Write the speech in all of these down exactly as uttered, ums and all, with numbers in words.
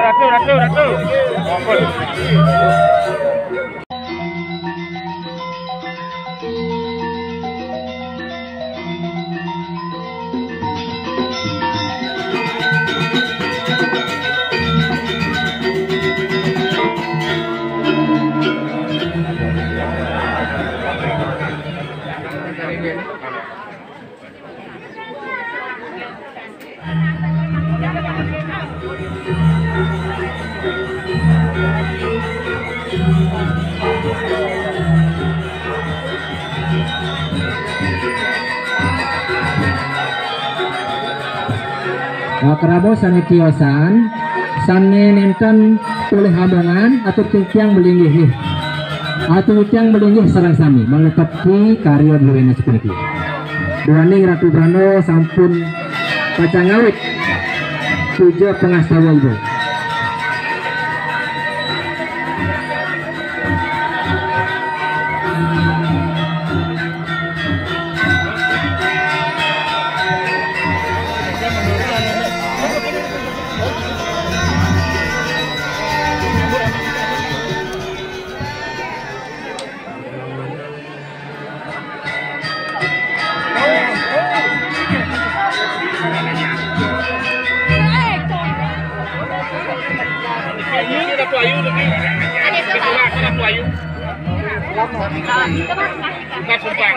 Ratu, ratu, ratu. Ampun. Nah, kerabo sané tiosan, sané nénten polih ambungan, atur titiang malinggih nggih. Atur titiang malinggih sareng sami, mangapti karya druéné sapuniki. Duaning Ratu Brana sampun pacang ngawit puja pangastawa Ibu. Ayu, Ratu Ayu, Ratu Ayu. Bukan sumpah.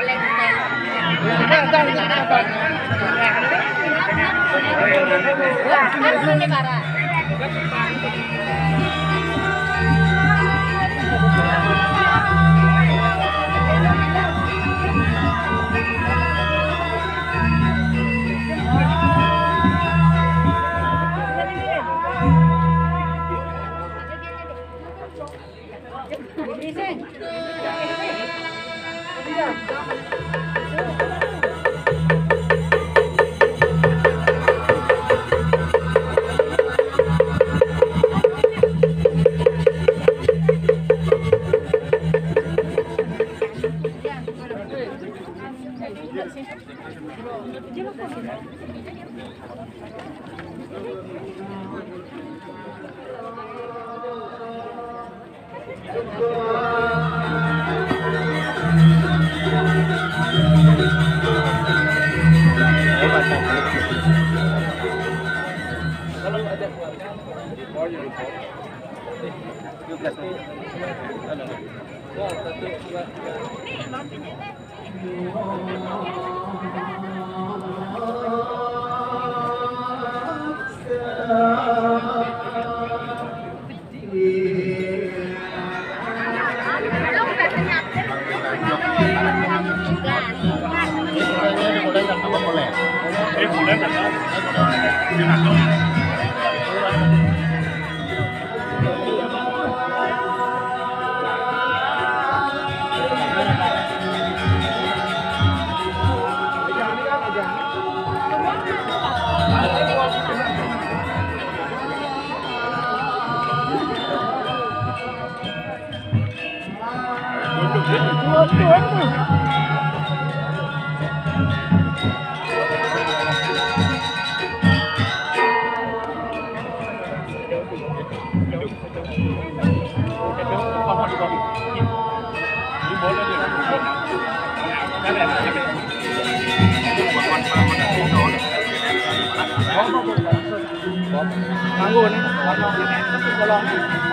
Nganggo nih, warna kuning, kalau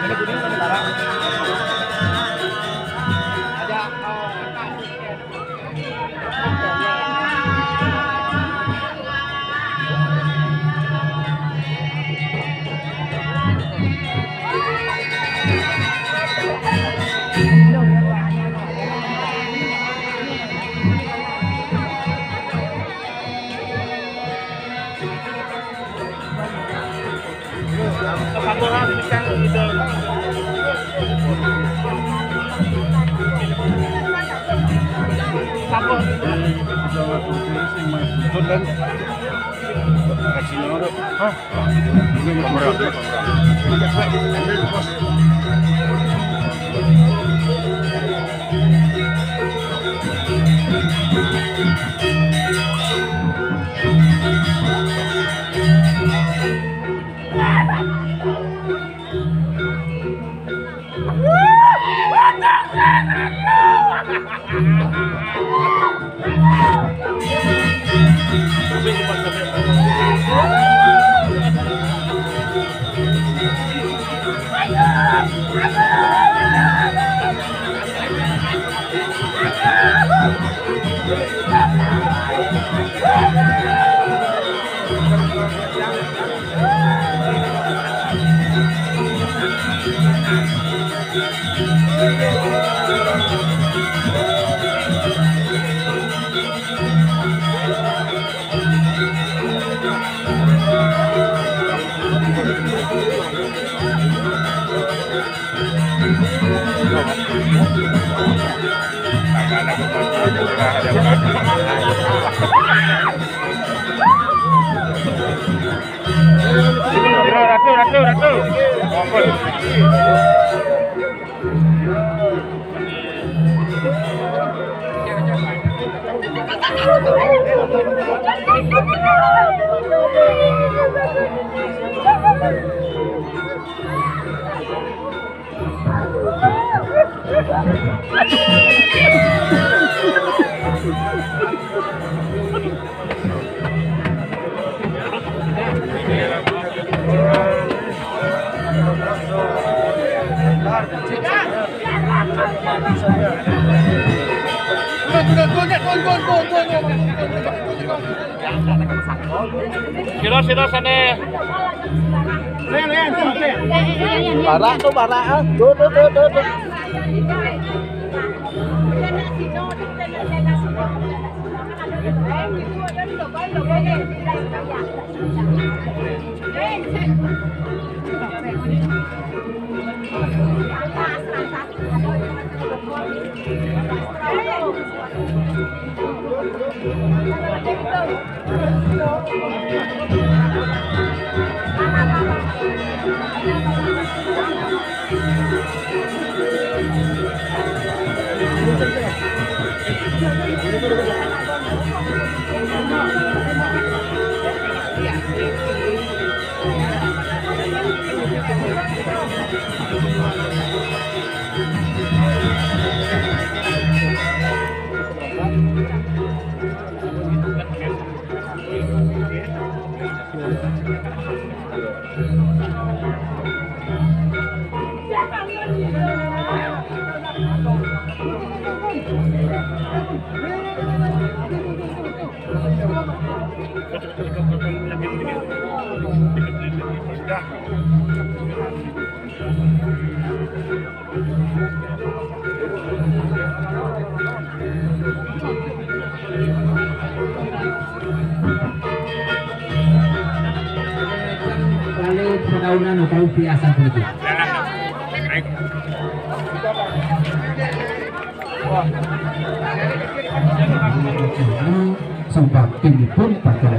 ini kuning, ini merah. Ada, eh, Hah? Ratu, ratu, ratu. Ampun. Sira, sira sane. Barak tu, barak, ah. Tu, tu, tu, tu, tu. Lalu pergaulan atau biasa begitu. Sebab ini pun pakai.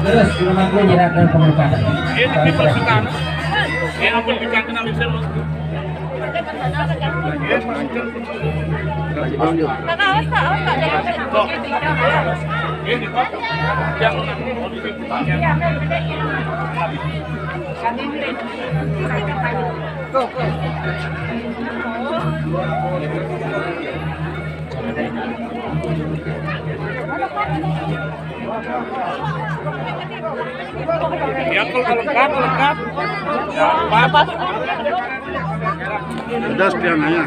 Terus, rumah gue jadi ada pengurusan. Ini people suka. Ini ampun, dikangen sama saya, loh. Ya, kalau lengkap, lengkap. Ya, pas. Udah sekian aja.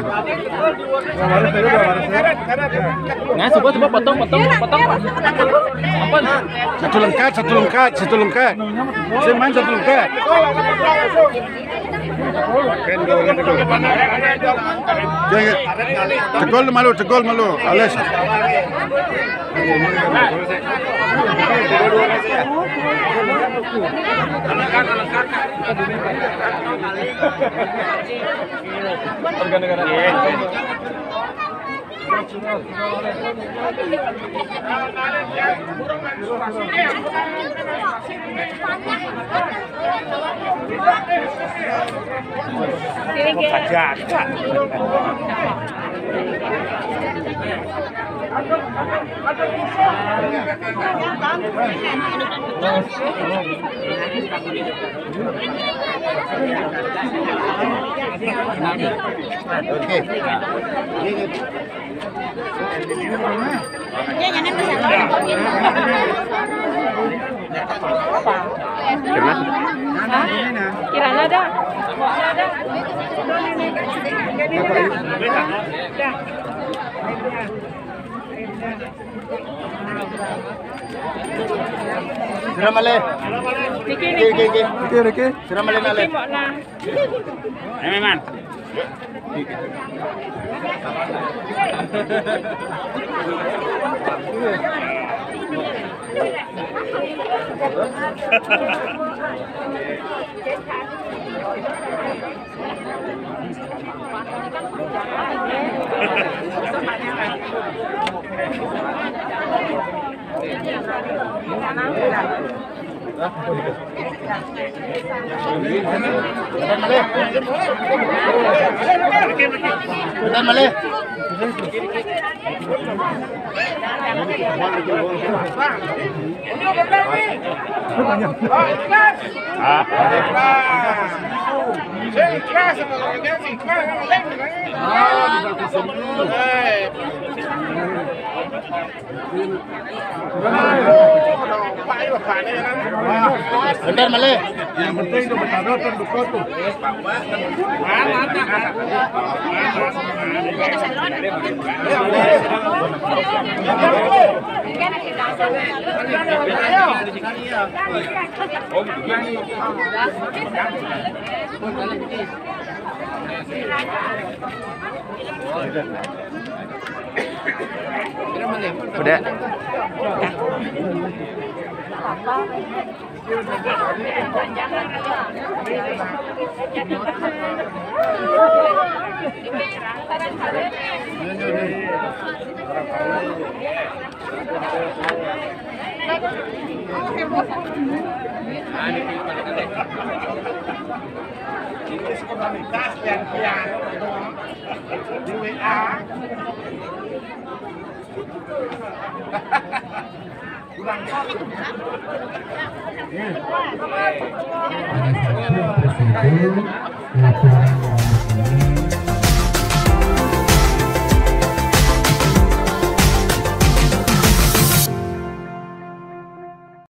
Nah, coba, coba potong, potong, potong. Apa? Satu lengkat, satu lengkat, satu lengkat. Saya main satu lengkat. Tegol malu, tegol malu, Alex. Oke. Kirana ada. Sira malih. Riki, Riki, Riki. Riki, Riki. Sira malih, malih. Ayo, Man. Malih. Bentar, malih. Yang penting itu bertaruh kan buku tuh. Udah. Ini sekolah nikah yang, yang di W A. Kurang satu. Ada satu presiden laporan